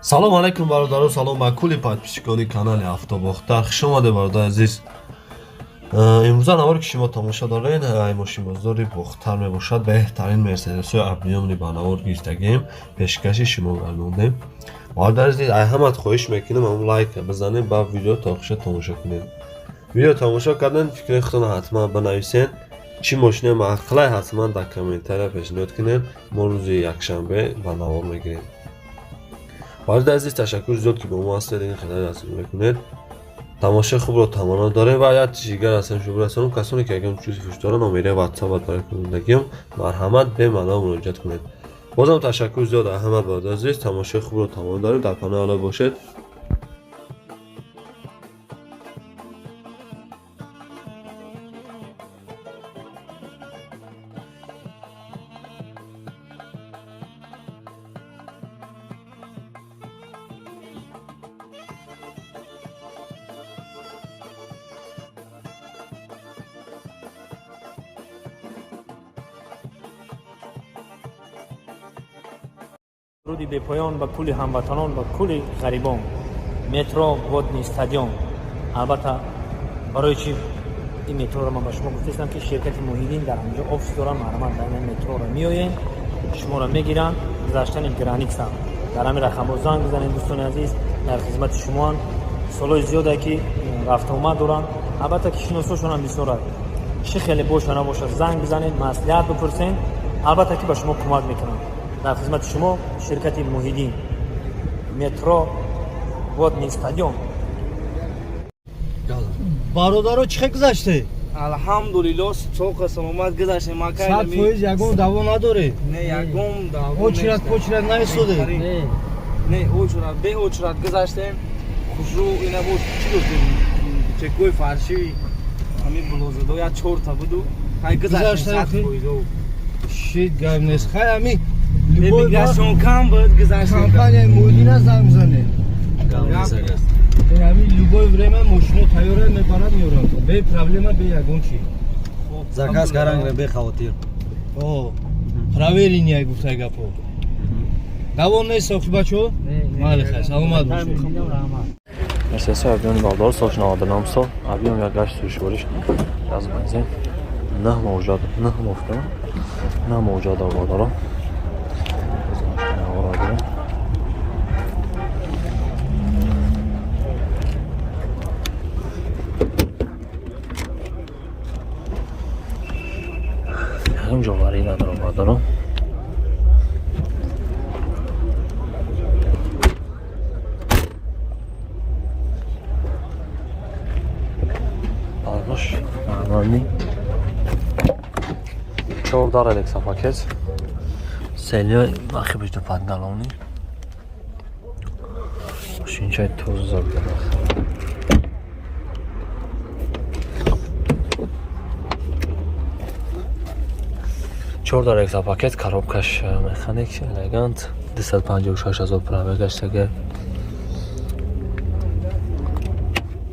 Салом алейкум, бародаро, салом ба кулли подписчикони канали Автобохтар. Хуш омадед, бародари азиз. Имрӯза навор, ки шумо тамошо доред, ай мошинбозори Бохтар мебошад. Беҳтарин мерседесҳои объёмный ба навор гирифтагием, пешкаши шумо гардондем. Бародари азиз, ай ҳамат хоҳиш мекунем, ҳамн лайк бизанед ба видео, то охиша тамошо кунед. Видео тамошо кардан, фикри худтонро ҳатман бинависед, чӣ мошине маъқулай, ҳатман дар комментария пешниҳод кунед, мо рӯзи якшанбе ба навор мегирем. Бародари азиз, ташаккур зиёд, ки бо мо ҳастед, ин хеле дастгирӣ мекунед. Тамошои хубро таманно дорем ва як чизи дигар ҳастам, шумо расонам: касоне ки ягон чизи фурӯш доранд, номераи ватсап барои кунандагиам, марҳамат, бемалол муроҷиат кунед. Бозам ташаккур зиёд аз ҳама, бародари азиз. Тамошои хубро таманно дорем, дар паноҳи Аллоҳ бошед. Руди бепоён ба кулли ҳамватанон, ба кулли ғарибон. Метро Водный стадион. Албатта, барои чи ин метроро ман ба шумо гуфтаистам, ки ширкати Муҳиддин дар ҳаминҷо офис дорам. Марҳамат, дар ин метроро меоем, шуморо мегиранд. Гузаштани граница дар ҳамин рақамҳо занг бизанед. Дӯстони азиз, дар хизмати шумоанд. Солҳои зиёде ки рафтуомад доранд, албатта ки шиносошонам бисёрад. Чӣ хеле боша набошад, занг бизанед, маслиҳат бипурсед, албатта ки ба шумо кӯмак мекунанд. Дар хизмати шумо ширкати Муҳиддин, метро Водный стадион. Бародаро, чӣ хел гузаште? Алҳамдулилло, соқа саломат гузаштем. 100% ягон даво надоред? Не, ягон даво. Очередь почерат наистоде? Не, очередь, бе очередь гузаштем. Хушрӯ ина бош, чӣ гуфтем, чекои фарши ҳамин булозадо як чорта буду, хай гузаштем 100%. Шит, гап нест. Хай, ҳамин миграцион кам буд, гузаштем. Компанияи Муҳиддина занг бизанед. Ҳамин любое время мошино тайёра, мебарад, меорад, бе проблема, бе ягон чи. Заказ карангра, бе хавотир. Проверенный, гуфтай гапо. Давон нест, охи, бачо. Майли, хай, саломат бошед. Мерседес объёмный, бародаро, солш 99 сол, объём як гашт, сӯшвориш аз бензин, 9 мавҷуд, 9 мофта, 9 мавҷуд, бародаро. Навора ягон ҷоварӣ надорам, бародаро. Барнош нормальный. Чордар электропакет. Селия нахи бижда подголовник. Мошинчай тоза буда. Чордар электропакет, коробкаш механик, элегант, 256 ҳазор пробегаш таге.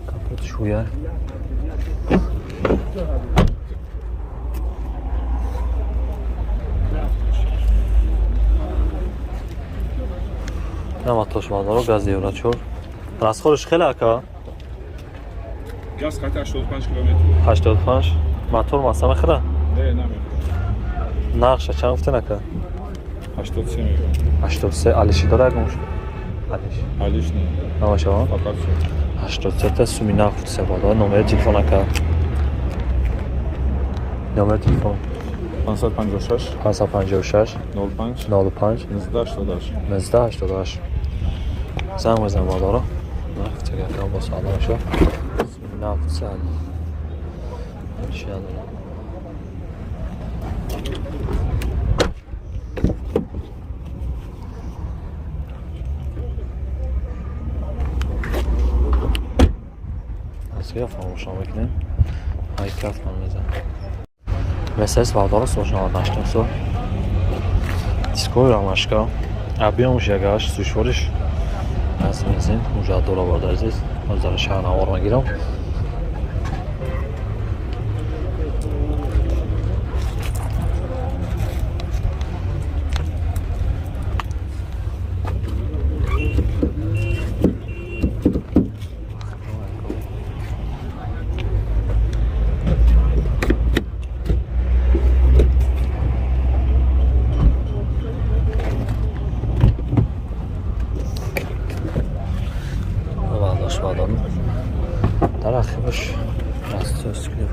Капот шуяр. Наматош, бародаро, газ евро 4. Расходаш хеле, ака? Газ хати 85 километр. 85. Мотор масса мехӯра? Не, намехӯра. Нархша чанд гуфтен, ака? 83 мегӯям. 83. Алиши дора ягон? Алиш. Алиш не. Намашава? Фақат сум. 83 та суми нарх гуфтиса, бародаро. Номери телефон, ака? Номери телефон? 556. 556. 05. 05. 1988. 1988. Занг бизан, бародаро. Нарх гуфтиса, бо салом шо. Суми нарх гуфтиса. Чӣ надорам. Аз фаромӯш мекунем. Ҳайкаф ман мезанам. Мерседес, бародаро, сош 98 сол. Дискои рамашка. Объёмш ягаш, сӯшвориш аз бензин, муҷаддора, бародари азиз. Ҳозир шаҳр навор мегирам. Бародаро, дар ақибаш растёскли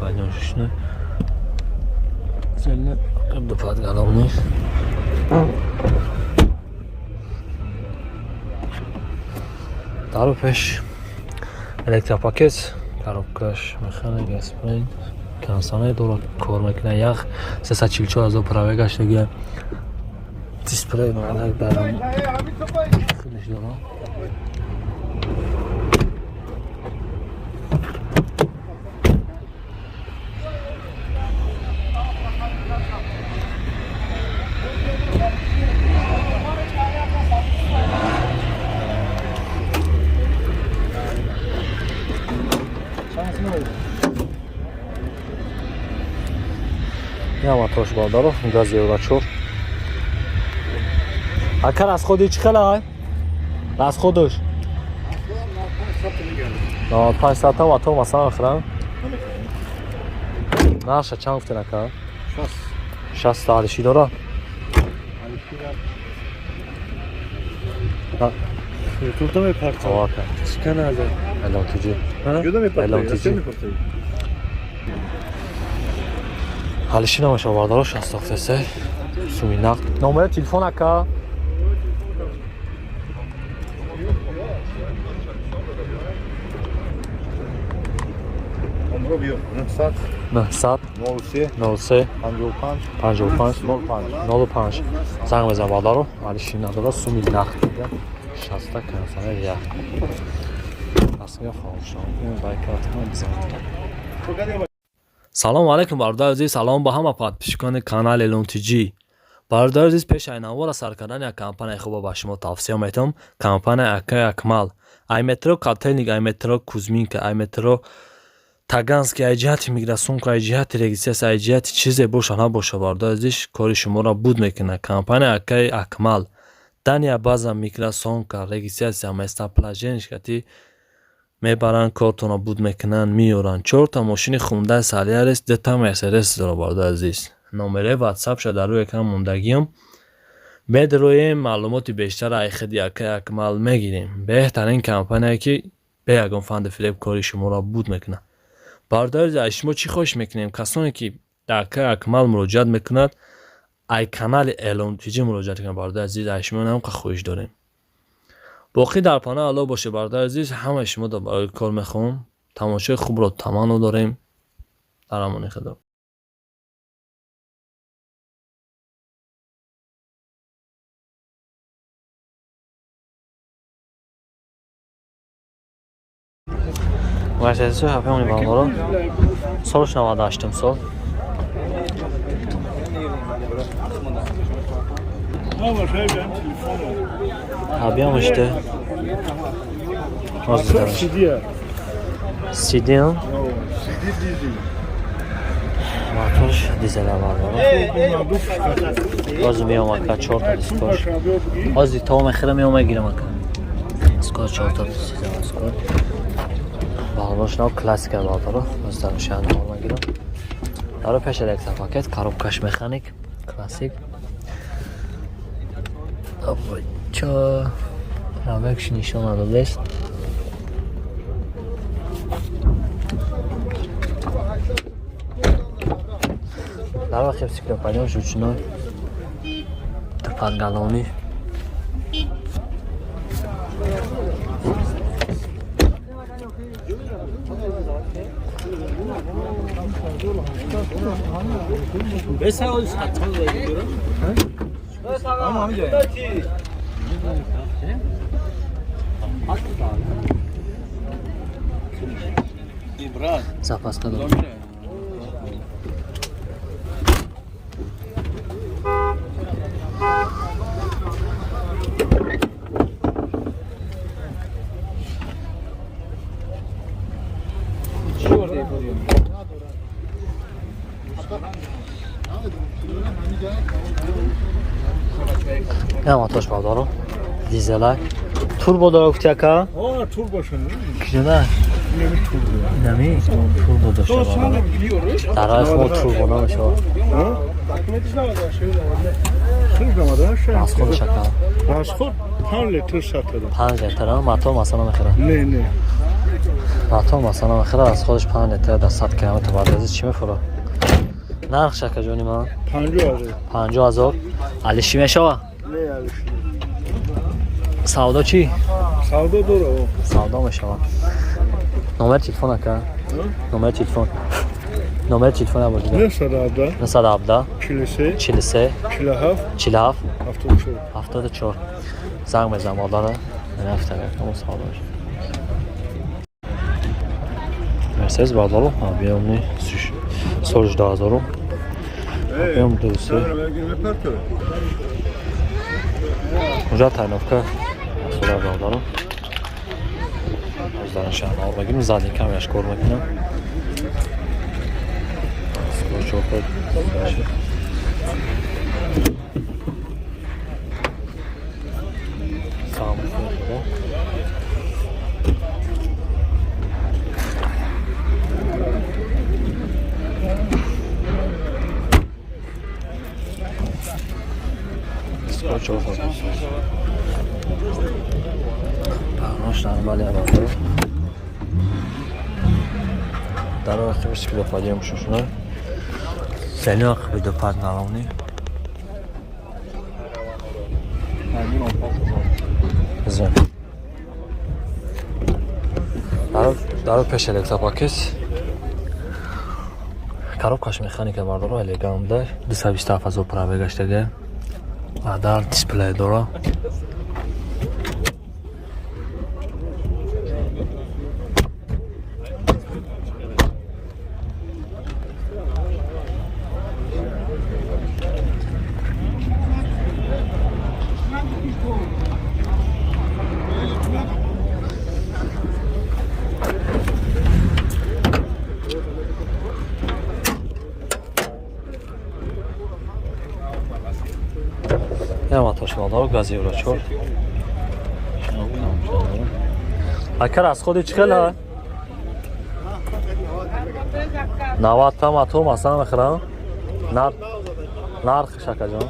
зелне ақиб дупадгаловни. Дару пеш электропакет, коробкаш механик, спринт, консоне дора, кор мекунад, ях 344 ҳазор пробегаш дига, дисплей мардак дарам худаш дора. Мотош, бародаро, газ евро 4. Ака, расходи чӣ хела? Расходаш 95 сата мотор масалан мехӯрам. Нарша чанд гуфтен, ака? 60 алиши дора? Ака. Ҳалиши намеша, бародаро, 63 суми нақд. Номери телефон, ака? 900 03 55 05 занг безан, бародаро. Алиши надора, суми нақд 60 консана як. Асга фаромӯш лайкатон бизанед. Салому алайкум, бародари азиз, салом ба ҳама подписчикони канали Лунтиҷи. Бародари азиз, пеш ай навора сар кардани як компанияи хуба ба шумо тавсия метавам. Компания Акай Акмал. Ай метро Котельник, ай метро Кузьминка, ай метро Таганский, ай ҷиҳати миграсумка, ай ҷиҳати регистрация, ай ҷиҳати чизе боша набоша, бародари азиз, кори шуморо буд мекунад. Компания Акай Акмал. Дания база миграсонка, регистрация, местоположение кати мебаранд, кортонро буд мекунанд, меёранд. Чорта мошини Хундай Солярис, дута Мерседес дора, бародари азиз. Номераи ватсапша дар рӯи экран мондагиам. Медроем, маълумоти бештар ай худи Акай Акмал мегирем. Беҳтарин компания, ки бе ягон фанду фиреб кори шуморо буд мекунад. Бародари азиз, аз шумо чӣ хоҳиш мекунем? Касоне ки дар Акай Акмал муроҷиат мекунад, ай канали Элон Тҷ муроҷиат кунад, бародари азиз, аз шумо намқа хоҳиш дорем. Боқӣ дар паноҳи Аллоҳ бошед, бародари азиз, ҳамаи шумо барои кор мехоҳам. Тамошои хубро таманно дорем. Дар амони Худо. Мерседесу ҳафемони, бародаро, солш 98 сол. Объем işte. CD. CD моторш дизела, бародаро. Ҳозир меом, ака, чорта дискош. Ҳозир то мехӯрам, меом, мегирам, ака. Дискош чорта дискош. Балош нав классика, бародаро. Ҳозир дар шаҳр мегирам. Даро пеш электропакет, коробкаш механик, классик. Чо равекш нишон надодест. Дар вақти циклопадион ручной, дупадгалонӣ. Запаска дорад. Мотош, бародаро, дизелай, турбо дора, гуфти, ака? Киҷода? Инами турбо дошта, бародаро. Дар райх мо турбо намешавад. Расходаш, ака? Расход 5 литр сатада. 5 литр мотор масала мехӯрад? Не, не. Мотор масалан хеле аз худаш 5 литр дар 100 километр бардозӣ чӣ мефурад? Нарх шака ҷони ман? 50,000. 50,000. Алиши мешава? Не, алиши. Савдо чӣ? Савдо дора. Савдо мешава. Номер телефон ака? Номер телефон. Номер телефон або дига. 917 917 43 43 47 47 74. 74. Занг мезанам модара. Нафтага, камон савдо мешава. Мерседес бардору, объемни соли 2000. Объем 2. Уже тайновка сура бардору. Оздаран шаҳр мегирим, задний камераш кор мекунам. Дар вақти видеопадиам шушуна селёқ видеопад наравни зин даро пеш электропакет коробкаш механика бардоро элеганда 227 ҳазор праве гаштага дар дисплей дора. Газ Евро 4. Акар аз худи чӣ хел ҳа? 90 та мотор масалан мехӯрам. Нархш акаҷон?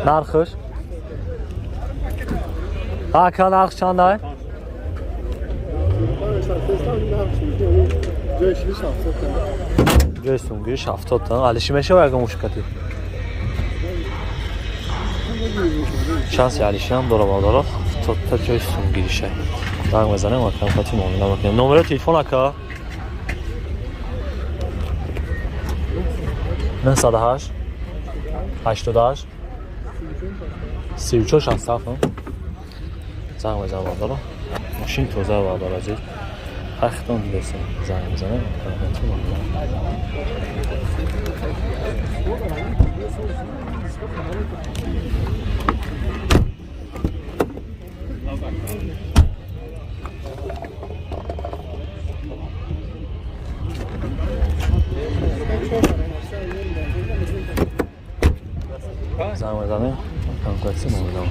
Нархш? Ака нарх чанд ай? Ҷои сунгириш 70 та. Алиши мешава ягон мушкати? Шанси алишиам дора бардора. 70 та ҷои сунгиришай. Занг мезанем акам қати муомила мекунем. Номери телефон ака? 908 88 34 67. Занг мезанам бардора. Мошин тоза бардора азиз. Хахтон дидесем. Занг мезанем акам қати муомила. Занг мезанем, акам қати муомила.